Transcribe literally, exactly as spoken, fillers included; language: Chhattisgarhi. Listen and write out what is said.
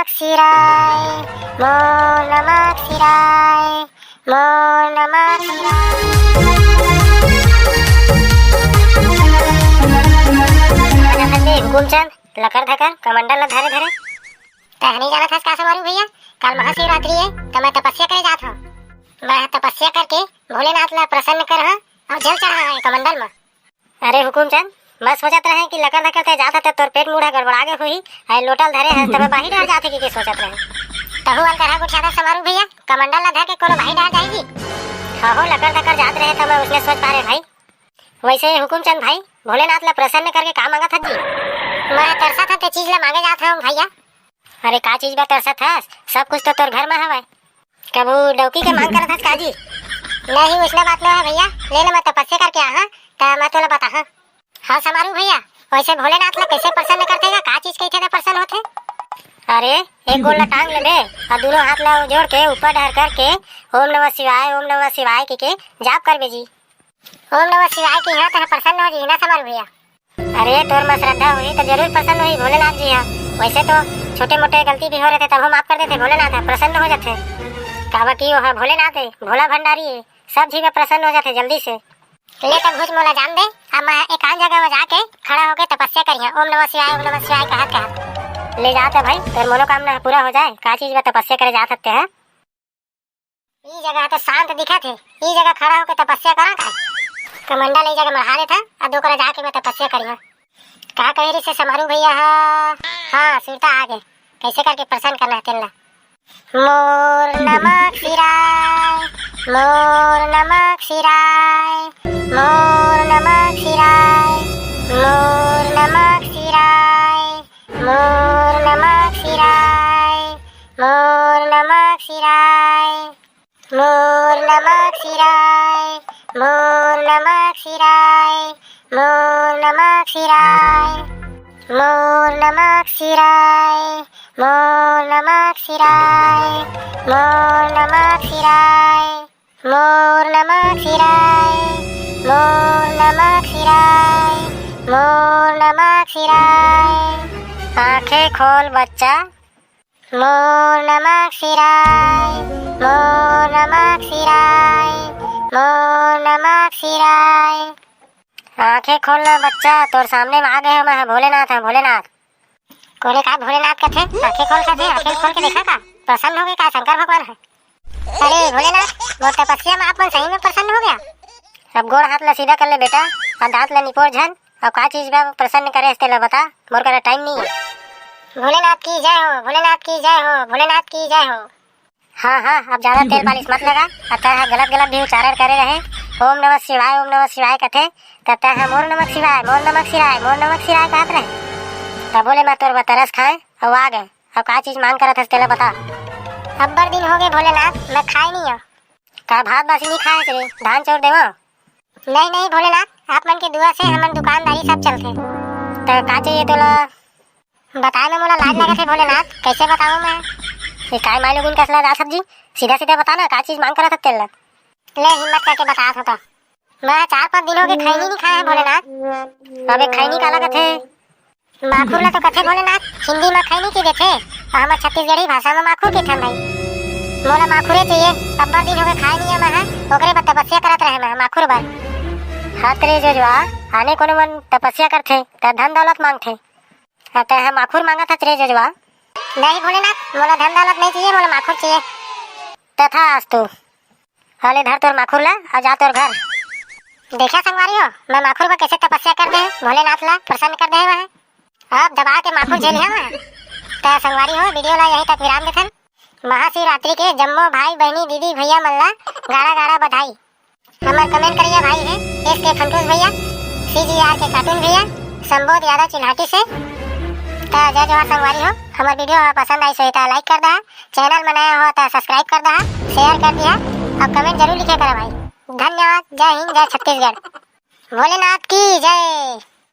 शिवाय, मोर नमः शिवाय, मोर नमः शिवाय। अरे हुकुमचंद, लकर धकर कमंडल ला धरे धरे। तैं नहीं जानत हस का समारू भैया, काल महाशिवरात्रि है, त मैं तपस्या करे जात हूँ। मैं तपस्या करके भोलेनाथ ला प्रसन्न कर हा और जल चढ़ा हा कमंडल में। अरे हुकुमचंद, मैं सोचत रहे कि लकर धकर तैं जात हस त तोर पेट मुड़ा गड़बड़ा गे होही, आए लोटा ल धरे हस तब बाही डहर जात हे कि, कि सोचत रहे। तहू अंतरा गुठियाता समारू भैया, कमंडल ला धर के कोनो बाही डहर जाही जी। हाँ हो, लकर धकर जात रहे त मैं उसने सोच पारे भाई। वैसे हुकुमचंद भाई, भोलेनाथ ला प्रसन्न करके का मांगत हस जी? मैं तरसत हूँ ते चीज ला मांगे जात हूँ भैया। अरे का चीज बा तरसत हस? सब कुछ तो तोर घर में हवय। कभू डौकी के मांग करत हस का जी? नहीं, उसने बात नहीं है भैया, ले ले मैं तपस्या करके आहा, त मैं तोला बताहा। हाँ समारू भैया, वैसे भोलेनाथ ला कैसे प्रसन्न करथे गा? का चीज कहिथे त प्रसन्न होथे? अरे, एक गोड़ ला टांग लेबे और दोनों हाथ ला जोड़ के ऊपर डहर करके ओम नमः शिवाय, ओम नमः शिवाय के, के जाप करबे जी। ओम नमः शिवाय के यहाँ तह प्रसन्न हो जी ना समारू भैया। अरे तोर में श्रद्धा होही त जरूर प्रसन्न होही भोलेनाथ जी हा। वैसे तो छोटे मोटे गलती भी हो रहे थे तब हम माफ कर देते भोलेनाथ हा, प्रसन्न हो जाते। काबर कि वो हा भोलेनाथ है, भोला भंडारी है, सब जी में प्रसन्न हो जाते जल्दी से। ले तब घुस मोला जान दे, अब मैं एकांत जगह में जाके खड़ा होके तपस्या करिया, ओम नमः शिवाय, ओम नमः शिवाय कहत कहत। ले जाते भाई, तोर मनोकामना पूरा हो जाए, का चीज बा तपस्या करे जात हस ते हा। ई जगह तो शांत दिखत हे, ई जगह खड़ा होके तपस्या करा का? कमंडल ई जगह मढ़ा लेत हा, आ दो करा जाके मैं तपस्या करिहा। का कहे रहिसे समारू भैया हा? हाँ, सुरता आ गे। कैसे करके प्रसन्न करना है तेन ला? मोर नमः शिवाय, मोर नमः शिवाय, मोर नमः शिवाय, मोर नमः शिवाय, मोर नमः शिवाय, मोर नमः शिवाय। मोर नमः शिवाय, मोर नमः शिवाय, मोर नमः शिवाय, मोर नमः शिवाय, मोर नमः शिवाय, मोर नमः शिवाय, मोर नमः शिवाय, मोर नमः शिवाय, मोर नमः शिवाय। आंखें खोल बच्चा। मोर नमः शिवाय, मोर नमः शिवाय, मोर नमः शिवाय। आंखें खोल ना बच्चा, तोर सामने में आ गे हंव मैं, भोलेनाथ हंव, भोलेनाथ। कोने का भोलेनाथ कथे? आंखें खोल कथे, आंखें खोल के देखा का? प्रसन्न हो गे का शंकर भगवान हा? अरे भोलेनाथ, मोर तपस्या में आप मन सही में प्रसन्न हो गे? अब गोड़ हाथ ला सीधा कर ले बेटा, अउ दांत ला निपोर झन। अब का चीज बा प्रसन्न करे हस तेला बता, मोर करा टाइम नहीं है। भोलेनाथ की जय हो, भोलेनाथ की जय हो, भोलेनाथ की जय हो। हाँ हाँ, अब ज्यादा तेल मालिश मत लगा। अब तैं हा गलत गलत भी उच्चारण करे रहे, ओम नमः शिवाय, ओम नमः शिवाय कथे, त तैं हा मोर नमः शिवाय, मोर नमः शिवाय, मोर नमः शिवाय कहत रहे। तभो ले मैं तोर बर तरस खाए अउ आ गे। अब का चीज मांग करत हस तेला बता। अब्बड़ दिन हो गे भोलेनाथ, मैं खाए नहीं हंव। का भात बासी नहीं खाए हस रे, धान चाउर देवंव? नहीं नहीं भोलेनाथ, आप मन के दुआ से हमन दुकानदारी सब चलथे। त का चाहिए तोला? बताए में मोला लाज लगत हे भोलेनाथ, कैसे बतावंव मैं? ये काय माय लोगिन कस ला दाल सब्जी, सीधा सीधा बता ना, का चीज मांग करत हस तेला? ले हिम्मत करके बतात हंव त। मैं चार पांच दिन हो गे खैनी नहीं खाए हंव भोलेनाथ। अबे खैनी काला कथे? माखुर ला तो कथे भोलेनाथ, हिंदी में खैनी के देथे, अउ हमर छत्तीसगढ़ी भाषा में माखुर कथन भाई। मोला माखुरे चाहिए, अब्बड़ दिन हो गे खाए नहीं हंव मैं हा, ओकरे बर तपस्या करत रहे मैं हा, माखुर बर। हत रे जोजवा, आने कोनो मन तपस्या करथे, त धन दौलत मांगथे, अउ तैं हा माखुर मांगत हस रे जोजवा। नहीं भोलेनाथ, मोला धन दौलत नहीं चाहिए, मोला माखुर चाहिए। तथास्तु। हाँ ले धर तोर माखुर ला अउ जा तोर घर। देखा संगवारी हो, मैं माखुर बर कैसे तपस्या कर दे हंव, भोलेनाथ ला प्रसन्न कर दे हंव मैं। अब दबा के माखुर झेल लिहा मैं। त संगवारी हो, वीडियो ला यहीं तक विराम देथन। महाशिवरात्रि के जम्मो भाई बहिनी दीदी भैया मन ला गाड़ा गाड़ा बधाई। हमर कमेंट करिया भाई हे एस के फंटूस भैया, सी जी आर के कार्टून भैया, संबोध यादव चिल्हाटी से। त जय जोहार संगवारी हो, हमर वीडियो हा पसंद आई सही त लाइक कर दहा, चैनल में नया हो त सब्सक्राइब कर दहा, शेयर कर दिहा अउ कमेंट जरूर लिखे करा भाई। धन्यवाद। जय हिंद, जय छत्तीसगढ़। भोलेनाथ की जय।